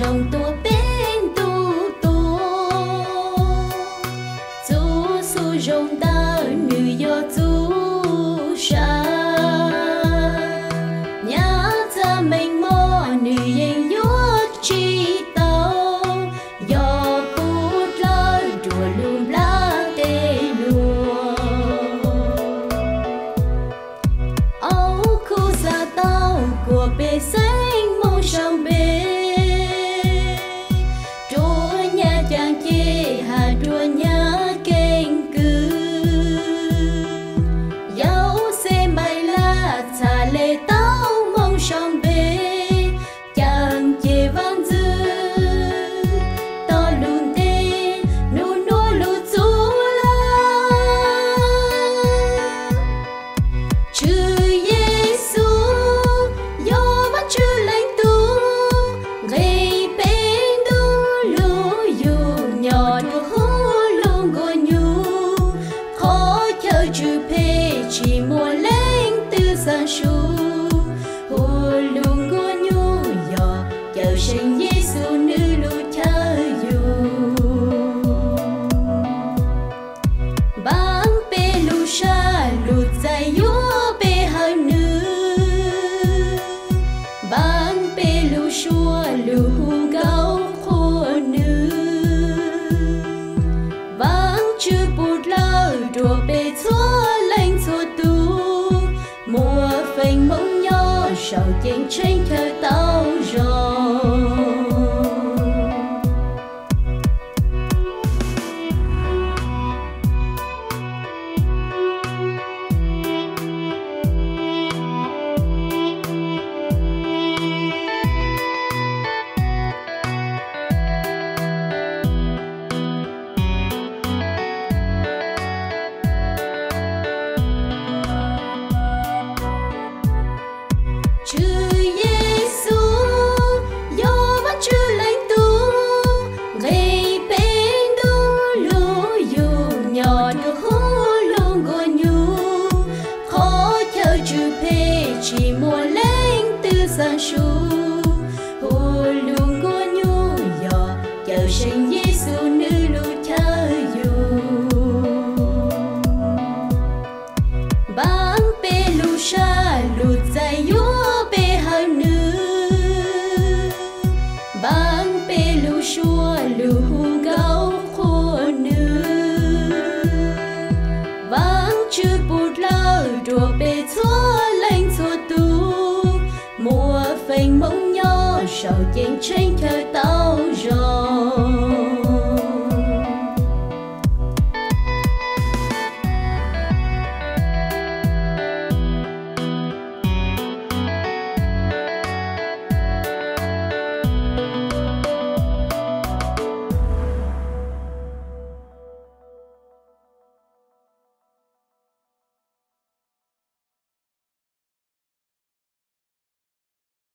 Zoo tuaj peb ntuj tuag, txuj xu zoo ntawm nws yog txuj sa. Nyab txaj meej mom nws yeej yuav tsis tau, yog puv dlawb dua lub nplaj teb luag. Auv khuv xav tau kuas peb xeeb moo sau npe, rua nyab caag ces has rua nyab keeb kwm. Yauxej Npaim Laj txhad le tau moo sau npe, caag ces Vaajntxwv tog lug ntev nub nuav lug txug lawm. Tswv Yexus yog Vaajtswv leej tub, nqis peb ntuj lug yug nyob rua huv lug nkuaj nyuj. Qhov chaw tswv phem tsis muaj leej twg xaav su, huv lug nkuaj nyuj yog Cawmseej Yexus nwg lug chaw yug. Npaab peb lug sab lug txais yuav peb hawm nwg, npaab peb lug suab lug hu nkauj qhuas nwg. Vaajtswv pum dlawb rua peb txhua leej txhua tug, muaj feem moov nyob saum ceeb tsheej chaw tau zoo. Tswv Yexus yog Vaajtswv leej tub, nqis peb ntuj lug yug nyob rua huv lug nkuaj nyuj. Qhov chaw tswv phem tsis muaj leej twg xaav su, huv lug nkuaj nyuj yog Cawmseej Yexus nwg lug chaw yug. Npaab peb lug sab lug txais yuav peb hawm nwg, npaab peb lug suab lug hu nkauj qhuas nwg. Vaajtswv pum dlawb rua peb txhua leej txhua tug, muaj feem moov nyob saum ceeb tsheej chaw tau zoo.